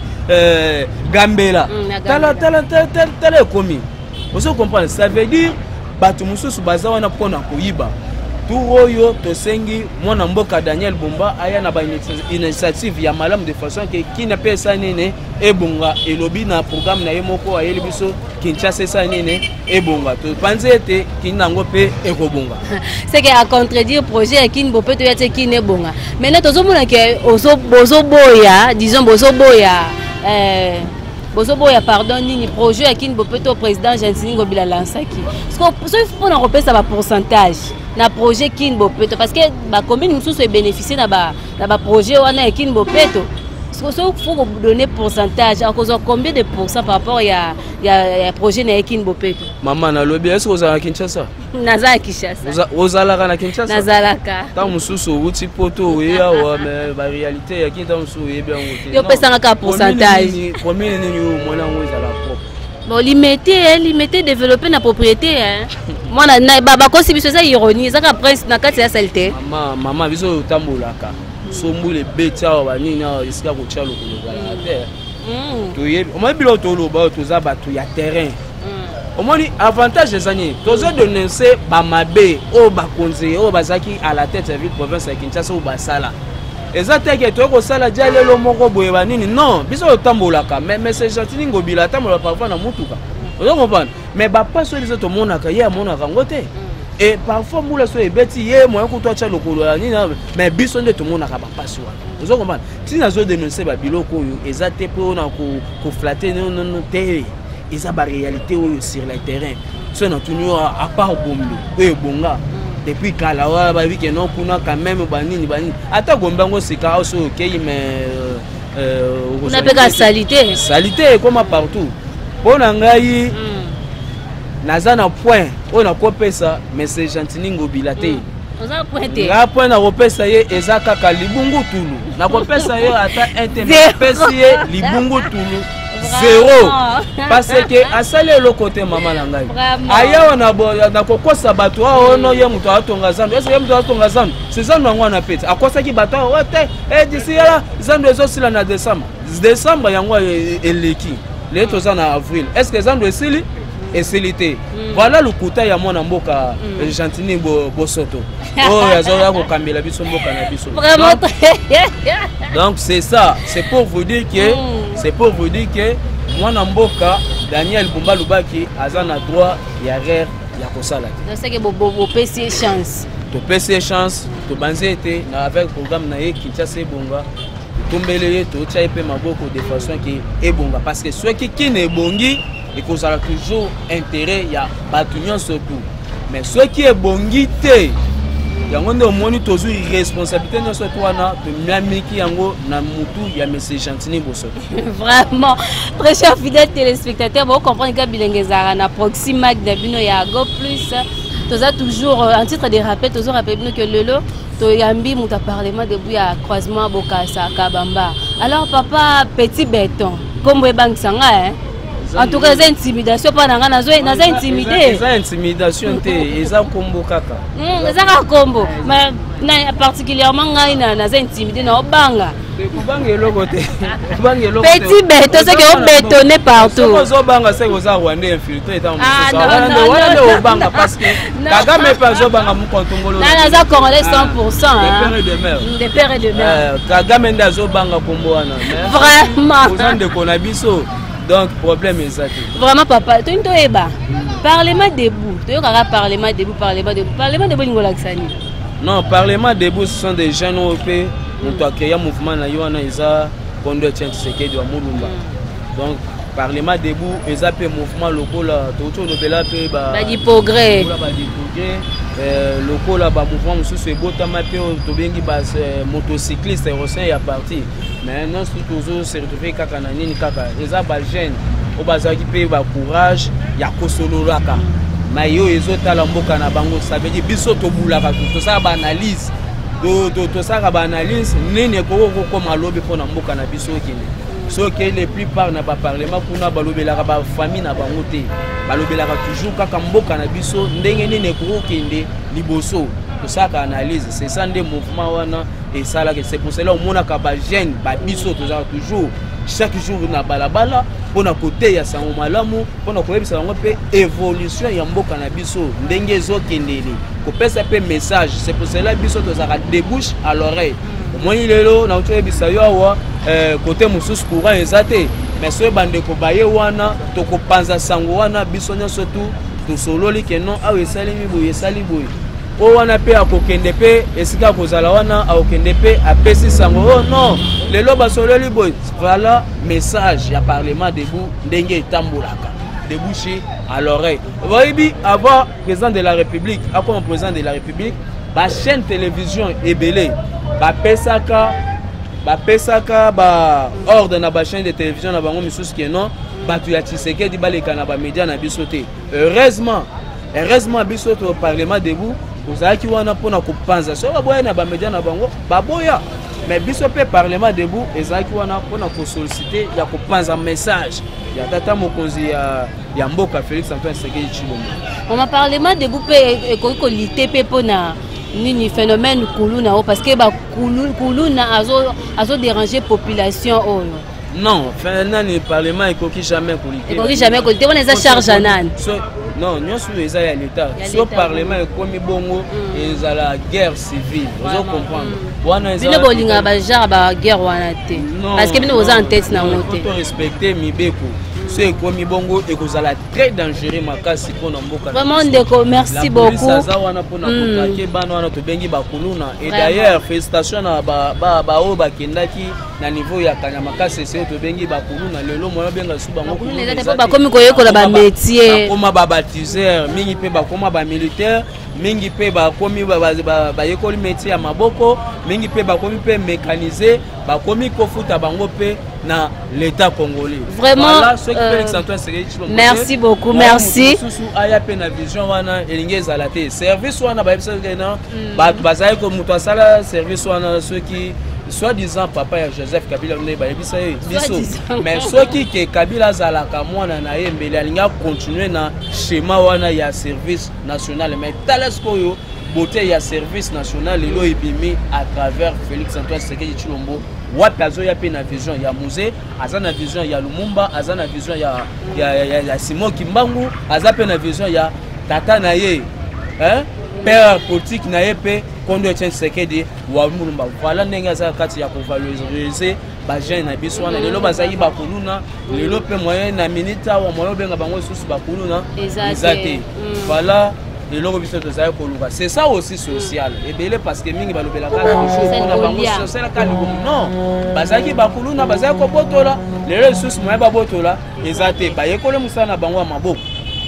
Speaker 3: Gambela. Tala, tala, tala, tala ekomi. Ozo comprendre? Ça veut dire bato mosusu baza wana mpona koyiba. Tour oyo tosengi mwana mboka Daniel Bumba aya na bainitiative ya malamu de façon ke Kin mpe esa nini, ebonga. Elobi na programme na ye moko, ayeli biso Kinshasa esa nini, ebonga. Topanzi ete Kin yango mpe ekobonga.
Speaker 2: C'est que acontredire projet ya Kin bopeto ya te, Kin ebonga. Maintenant tozomona ke bozoboya, disons bozoboya, bozoboya, pardon, nini, projet ya Kin bopeto président Gentini Ngobila lansaki. Soki mpona kopesa bapourcentage na projet Kin bopeto, parce que bacommune mosusu ebénéficie na baprojet wana ya Kin bopeto, soki faut kodonner pourcentage, akozwa combien de pourcent par rapport ya projet na ye Kin bopeto?
Speaker 3: Mama, nalobi, est-ce ozala na Kinshasa?
Speaker 2: Naza ya Kinshasa.
Speaker 3: Ozalaka na Kinshasa?
Speaker 2: Nazalaka.
Speaker 3: Ntango mosusu owuti poto, oye awa, mais baréalité ya Kin, ntango mosusu oyebi yango te.
Speaker 2: Yo opesanga kaka pourcentage.
Speaker 3: Commune nini oyo mwana yango ezala propre?
Speaker 2: Bon, Limete, Limete développé na propriété mwana bakosi biso, eza ironie, eza kaka prince na kati ya saleté.
Speaker 3: Mama, mama, biso otambolaka, so mbula ebeti awa, banini awa, esika kotia lokolo ezalaka te. Toyebi, omoni biloko toloba oyo, toza bato ya terrain. Omoni avantage eza nini? Tozo dénonce bamabe oyo bakonzi oyo bazalaki à la tête ya ville province ya Kinshasa oyo basala. Eza te ke toyei kosala dia lelo moko boye banini, non. Biso totambolaka, mais monsieur Gentini Ngobila atambolaka parfois na mutuka, ozo comprendre? Mais bapasi oyo biso tomonaka, ye amonaka yango te. Et parfois mbula so ebeti, ye moyen kutu atya lokolo ya nini, mais biso nde tomonaka bapasi wana, ozo comprendre? Ntina azodénonce babiloko oyo eza te mpo na koflatter, nonono te, eza baréalité oyo sur le terrain. So natuni yo, à part Gombe oyo ebonga depuis kala wana, bayebi ke non, kuna quand même banini banini, ata Gombe yango sika awa so okei, mais
Speaker 2: kuna mpe ka saleté.
Speaker 3: Saleté ekoma partout. Mpo na ngai, naza na point oyo nakopesa monsieur Gentini Ngobila te. Nga point nakopesa ye eza kaka libungutulu. Nakopesa ye ata un te, napesi ye libungutulu zéro, parce que asali eloko te. Mama na ngai, ayawa na kokosa bato awa, ono ye moto atonga zando. Ese ye moto atonga zando, se zando yango wana pete akosaki bato awa te. Disi yala zando ezosila na décembre. Décembre yango eleki, lelo toza na avril. Est ce que zando esili? Esili te. Voilà lokuta ya mwana mboka Gentini Bosoto oyo azoya kokambela biso mboka na biso. Donc c'est ça, c'est pour vous dire que c'est pour vous dire que mwana mboka Daniel Bumba Lubaki aza na droit ya erreur ya kosala
Speaker 2: te. Seke bopesi ye chance.
Speaker 3: Topesi ye chance. Tobanzi ete na avec programme na ye Kinshasa ebonga, totombele ye, totya ye mpe maboko de façon ke ebonga, parce que soki Kin ebongi. Ekozala toujours intérêt ya bato nyonso tout. Mais soki ebongi te, yango nde omoni tozwi responsabilité nyonso to wana, tomiamiki yango na mutu ya monsieur Gentiny Bosoto.
Speaker 2: Vraiment, très cher fidèle téléspectateur, bocomprendre ka bilenge ezalaka na Proximag na bino ya Go Plus. Toza toujours en titre de rappel, tozo rappel bino que lelo toyambi moto ya Parlement debout ya croisement Bokasa Kabamba. Alors papa Petit Béton, kombo ebangisa nga, hein? En tout cas, eza intimidation mpa na nga, naza intimidé.
Speaker 3: Eza intimidation te, eza nkombo kaka.
Speaker 2: Eza kaka kombo, mais particulièrement ngai naza intimidé, na obanga.
Speaker 3: Kobanga eloko te, kobanga eloko.
Speaker 2: Petit béton, soki obétonne partout.
Speaker 3: Ozobanga seke oza Rwandais infiltré. Wana nde obanga, parce que Kagame mpe azobanga mokontongolo.
Speaker 2: Naza congolais 100.
Speaker 3: De père et de mère.
Speaker 2: De père et de mère.
Speaker 3: Kagame nde azobanga kombo wana.
Speaker 2: Vraiment.
Speaker 3: Oza ndeko na biso, donc problème eza te.
Speaker 2: Vraiment papa, toyini toyeba Parlement debout, toyokaka Parlement debout, Parlement debout, Parlement debout, elingi olakisa nini?
Speaker 3: Non, Parlement debout, ce sont des jeunes oyo mpe moto acréa mouvement na ye wana eza Kondo Etienne Tshisekedi wa Mulumba. Donc Parlement debout eza mpe mouvement lokola touti olobela mpe.
Speaker 2: Badi progrès.
Speaker 3: Badi progrès, lokola bamouvement mosusu ebotama mpe oyo tobengi bamotocycliste au sein ya parti. Mais nyonso tozo se retrouve kaka na nini? Kaka eza bajeune oyo bazalaki mpe bacourage ya kosololaka mai oyo ezotala mboka na bango. Ça veut dire biso tobulaka, tosala baanalyse, tosalaka baanalyse nini ekoki kokoma lobi mpona mboka na biso okende. Soki le plupart na baparlement kuna balobelaka bafamille na bango te, balobelaka toujours kaka mboka na biso ndenge nini ekoki kokende liboso. Tosalaka analyse, c'est ça nde mouvement wana esalaka. C'est pour cela omonaka bajeune babiso tozalaka toujours chaque jour na balabala mpona koteya sango malamu, mpona koyebisa bango mpe évolution ya mboka na biso ndenge ezokendele, kopesa mpe message. C'est pour cela biso tozalaka de bouche à l'oreille. Omoni lelo nauti oyebisa yo awa, côté mosusu courant eza te, mais soki bandeko baye wana, tokopanza sango wana. Biso nyonso tu tosololi ke non, awa esalemi boye, esali boye. Oyo wana mpe akokende mpe esika akozala wana, akokende mpe apesi sango: "Oh non, lelo basololi boye." Voilà message ya Parlement debout ndenge etambolaka, de bouche à l'oreille. Bayebi avant président de la République akoma président de la République, bachaîne télévision ebele bapesaka baordre na bachaîne de télévision na bango misusu ke non, bato ya Tshisekedi baleka na bamédia na biso te. Heureusement, biso to Parlement debout tozalaki wana mpona kopanza. Soki baboya na bamédia na bango, baboya, mais biso mpe Parlement debout ezalaki wana mpona kosollicite ya kopanza message ya tata mokonzi ya mboka Félix Antoine Tshisekedi Tshilombo.
Speaker 2: Mama, Parlement debout mpe ekoki kolite mpe mpona nini? Phénomène kuluna oyo, parce que bakuluna azodéranger population oyo.
Speaker 3: Non, fin nani, parlement ekoki jamais kolite.
Speaker 2: Ekoki jamais kolite wana, eza charge ya nani?
Speaker 3: Non, nyonso oyo eza ya l'État. So parlement ekomi bongo, ezala guerre civile, ozo comprendre wana.
Speaker 2: Bino bolingaka bagenre baguerre wana te, parce que bino boza en tête nango te.
Speaker 3: To respecte mibeko. So ekomi bongo, ekozala très dangereux makasi mpona mboka.
Speaker 2: Vraiment ndeko, merci beaucoup.
Speaker 3: Aza wana mpona kotraquer bana wana tobengi bakuluna. Et d'ailleurs, félicitation na baoyo bakendaki na niveau ya Kanyama Kasese oyo tobengi bakuluna. Lelo moyo obenga su bango.
Speaker 2: Bakomi koyekola bamétier.
Speaker 3: Bakoma babaptiseur mingi, mpe bakoma bamilitaire mingi, mpe bakomi bayekoli métier ya maboko mingi, mpe bakomi mpe mécanisé, bakomi kofuta bango mpe na l'État congolais.
Speaker 2: Vraiment.
Speaker 3: Voilà, soki Félix Antoine Tshisekedi Tshilombo
Speaker 2: Merci beaucoup, merci.
Speaker 3: Mosusu aya mpe na vision wana, elingi ezala te. Service wana bayebisaki na bato bazali ko moto asala service wana, soki soi-disant papa ya Joseph Kabila nde bayebisa ye biso. Mais soki ke Kabila azalaka mwana na ye, mbele alingi acontinue na schéma wana ya service national. Mais tala sikoyo beauté ya service national lelo ebimi à travers Félix Antoine Tshisekedi Tshilombo. Wapi azoya mpe na vision ya Mzee, aza na vision ya Lumumba, aza na vision ya Simon Kimbangu, aza mpe na vision ya tata na ye, hein? Père politique na ye mpe Kondo Etienne Tshisekedi wa Mulumba. Voilà ndenge aza kati ya kovaloriser bajeune na biso wana. Lelo bazalaki bakuluna, lelo mpe moyen na minute awa moyen obenga bango lisusu bakuluna eza te. Voilà. Eloko biso tozali koluka, c'est ça aussi social. Ebele, parce que mingi balobelaka toujours mpona bango social kaka libumu. Non, bazalaki bakuluna, bazalaki kobotola. Lelo lisusu moye babotola eza te. Bayekoli mosala na bango ya maboko,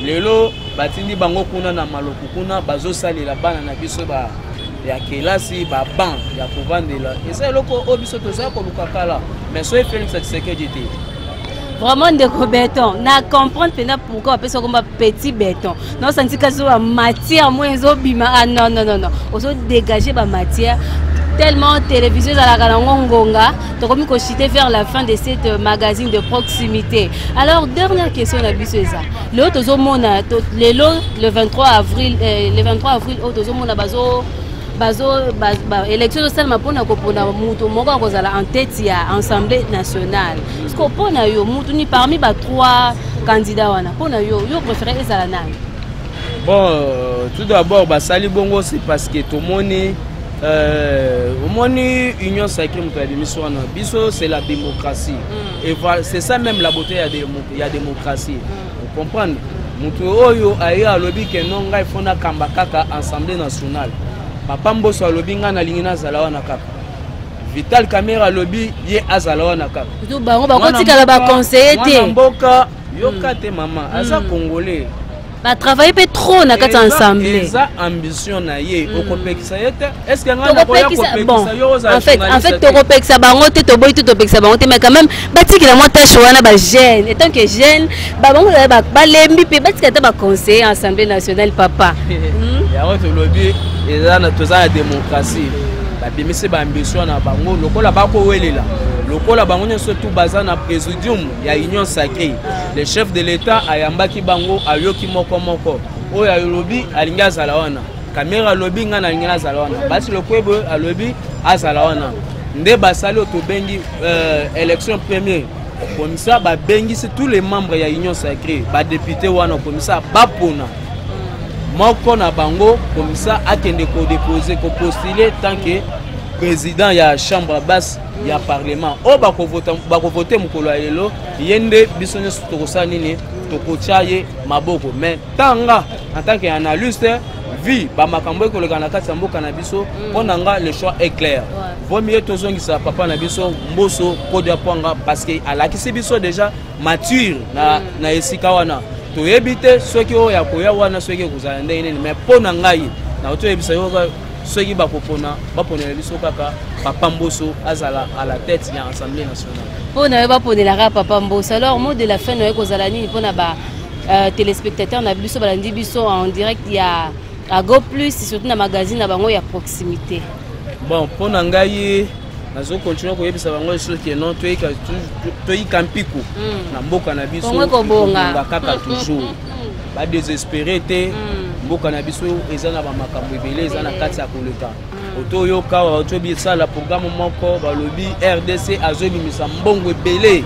Speaker 3: lelo batindi bango kuna na Maluku, kuna bazosalela bana na biso ba ya kelasi baban ya kovandela. Eza eloko oyo biso tozali koluka kala, mais soki Félix Tshisekedi te.
Speaker 2: Vraiment, ndeko Béton, na comprendre mpenza pourquoi bapesa komba Petit Béton. Naosanti kasi bamatière mo ezobima. Ah non, non, non, non, ozodégage bamatière tellement. Télévision ezalaka nango ngonga, tokomi kochuter vers la fin de cette magazine de proximité. Alors, dernière question na biso eza: lelo tozomona, lelo le 23 avril, le 23 avril oyo, tozomona bazo ba élection ezosalema mpona kopona moto moko akozala en tête ya Assemblée nationale. Parce que mpona yo, mutu ni parmi ba trois candidats wana, mpona yo, yo préféré ezala nani?
Speaker 3: Bon, tout d'abord, basali bongo, c'est parce que tomoni, omoni Union sacrée, moto abimisi wana biso, c'est la démocratie. Et voilà, c'est ça même la beauté ya démocratie. Ocomprendre, moto oyo aye alobi ke non, ngai fo nakamba kaka Assemblée nationale. Papa Mboso alobi: ngai nalingi nazala wana kaka. Vital Kamerhe alobi ye azala wana kaka.
Speaker 2: Bango bakotikala baconseiller te.
Speaker 3: Mboka yoka te, mama aza Congolais.
Speaker 2: Batravaille mpe trop na kati ya Assemblée.
Speaker 3: Eza ambition na ye, okopekisa ye te. Est ce que ngai
Speaker 2: nakoya kopekisa yo? En fait, tokopekisa bango te, toboyi te, topekisa bango te, mais quand même batikela mwa tâche wana bajeune. Étant que jeune, babango balembi mpe, batikela te baconseiller Assemblée nationale, papa.
Speaker 3: Yango tolobi, eza toza na démocratie. Babimisi baambition na bango lokola bakowelela, lokola bango nyonso tu baza na présidium ya Union sacrée. Le chef de l'État ayambaki bango, ayoki moko moko. Oyo alobi alingi azala wana, Kamerhe alobi: ngai nalingi nazala wana. Bahati Lukwebo alobi azala wana. Nde basali oyo tobengi élection premier. Comme ça babengisi tous les membres ya Union sacrée, badéputé wana, comme ça bapona moko na bango, comme ça akende kodépose, kopostule tant que président ya chambre basse ya parlement. Oyo bakovote mokolo ya lelo, ye nde biso nyonso tokosala nini? Tokotia ye maboko. Mais tanga, en tant que analyste, vu bamakambo ekoleka na kati ya mboka na biso, mpo na nga le choix est clair. Vaut mieux tozongisa papa na biso Mboso Kodia Pwanga, parce que alakisi biso déjà mature na esika wana. Toyebi te soki oyo ya koya wana soki ekozala ndenge nini, mais mpo na ngai nauti oyebisa yo, soki bakopona, baponela biso kaka papa Mboso azala à la tête ya Assemblée nationale.
Speaker 2: Mpo na yo, baponelaka papa Mboso. Alors, mot de la fin na yo kozala nini mpona ba téléspectateur na biso balandi biso en direct ya Ago Plus, surtout na magazine na bango ya proximité?
Speaker 3: Bon, mpo na ngai, nazokontinue koyebisa bango soki non, toyika mpiko na mboka na biso.
Speaker 2: Kobonga
Speaker 3: kaka toujours, badésespéré te. Mboka na biso eza na bamakambo ebele, eza na kati ya koleka. Otoyoka otobisala programme moko, balobi RDC azobimisa mbongo ebele,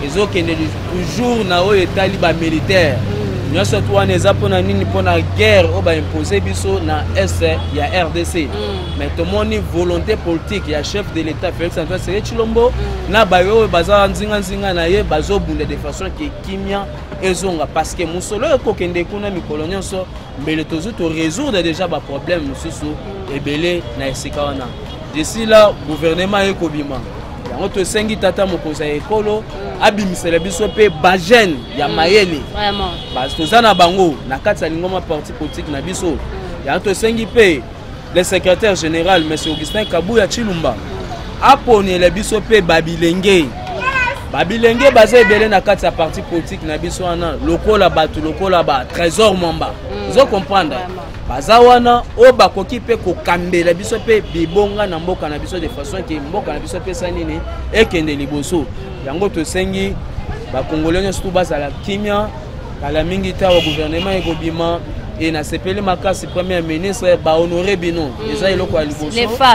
Speaker 3: ezokende toujours na oyo etali bamilitaire nyonso tu wana. Eza mpona nini? Mpona guerre oyo baimpose biso na est ya RDC. Mais tomoni volonté politique ya chef de l'État Félix Antoine Tshisekedi Tshilombo na bayo oyo baza nzinganzinga na ye, bazobunda de façon ke kimia ezonga, parce que mosolo oyo ekokende kuna mikolo nyonso, mbele tozwi torésoudre déjà baproblème mosusu ebele na esika wana. D'ici là gouvernement ekobima, yango tosengi tata mokonzi ya ekolo abimisela biso mpe bajeune ya mayele. Toza na bango na kati ya lingoma parti politique na biso. Yango tosengi mpe le secrétaire général, monsieur Augustin Kabuya Tshilumba, aponela biso mpe babilenge. Babilenge baza ebele na kati ya parti politique na biso wana, lokola bato lokola ba Trésor Mwamba. Ozo comprendre, baza wana oyo bakoki mpe kokambela biso mpe bibonga na mboka na biso, de façon ke mboka na biso epesa nini, ekende liboso. Yango tosengi bakongolais nyonso tu bazala kimia. Kala mingi te awa gouvernement ekobima. E nasepeli makasi, premier ministre bahonore bino, eza eloko ya liboso.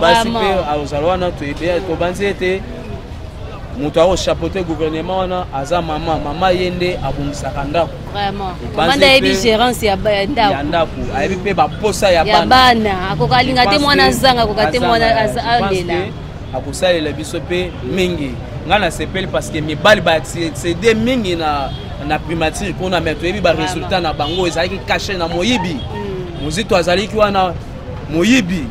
Speaker 3: Basi mpe azala wana. Tobanzi ete moto akochapeauter gouvernement wana aza mama. Mama ye nde abongisaka ndako.
Speaker 2: Ayebi gérance ya
Speaker 3: ndako, ayebi mpe baposa
Speaker 2: ya bana. Akoka alinga te mwana azanga, akoka te mwana alela.
Speaker 3: Akosalela biso mpe mingi. Ngai nasepeli parce que mibali baaccéder mingi na na primature mpona me toyebi baresultat na bango ezalaki cache na moyibi. Mozito azalaki wana moyibi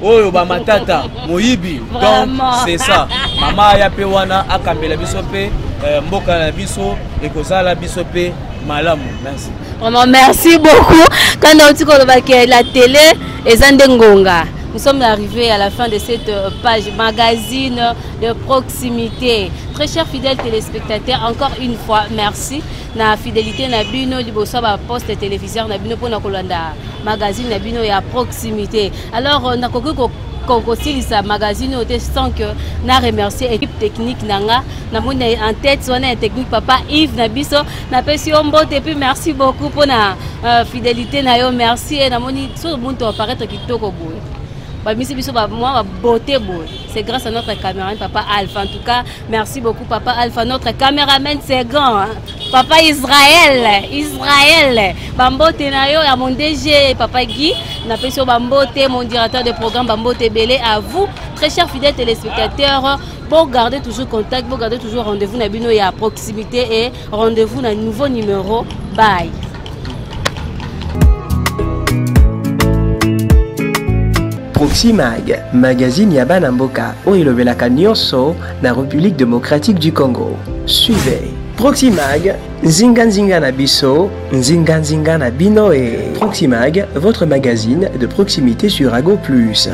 Speaker 3: oyo bamatata moyibi. Donc c'est ça, mama aya mpe wana akambela biso mpe mboka na biso ekozala biso mpe malamu. Merci.
Speaker 2: Vraiment, merci beaucoup. Quand on dit que la télé eza nde ngonga. Nous sommes arrivés à la fin de cette page magazine de proximité. Très chers fidèles téléspectateurs, encore une fois, merci. Na fidélité na bino liboso ba poste téléviseur na bino pona kolanda magazine na bino ya proximité. Alors nakoki ko kosilisa magazine oyo te sans que na remercier équipe technique na nga. Namoni en tête wana ya technique, papa Yves na biso, napesi yo mbote et puis merci beaucoup mpona fidélité na yo, merci. E namoni so muntu apparaître kitoko boye, bamisi biso mwa babeauté boye, c'est grâce à notre caméraman, papa Alpha. En tout cas, merci beaucoup, papa Alpha. Notre caméraman second, hein? Papa Israël, Israël, bambote na yo. Ya mon DG, papa Guy, napesi yo bambote. Mon directeur de programme, bambote ebele. À vous, très chers fidèles téléspectateurs, bon, gardez toujours contact, bon, gardez toujours rendez-vous na bino ya proximité et rendez-vous na nouveau numéro. Bye.
Speaker 1: Proximag, magazine ya bana mboka oyo elobelaka nyonso na République démocratique du Congo. Suivez Proximag, nzinga nzinga na biso, nzinga nzinga na bino et Proximag, votre magazine de proximité sur Ago Plus.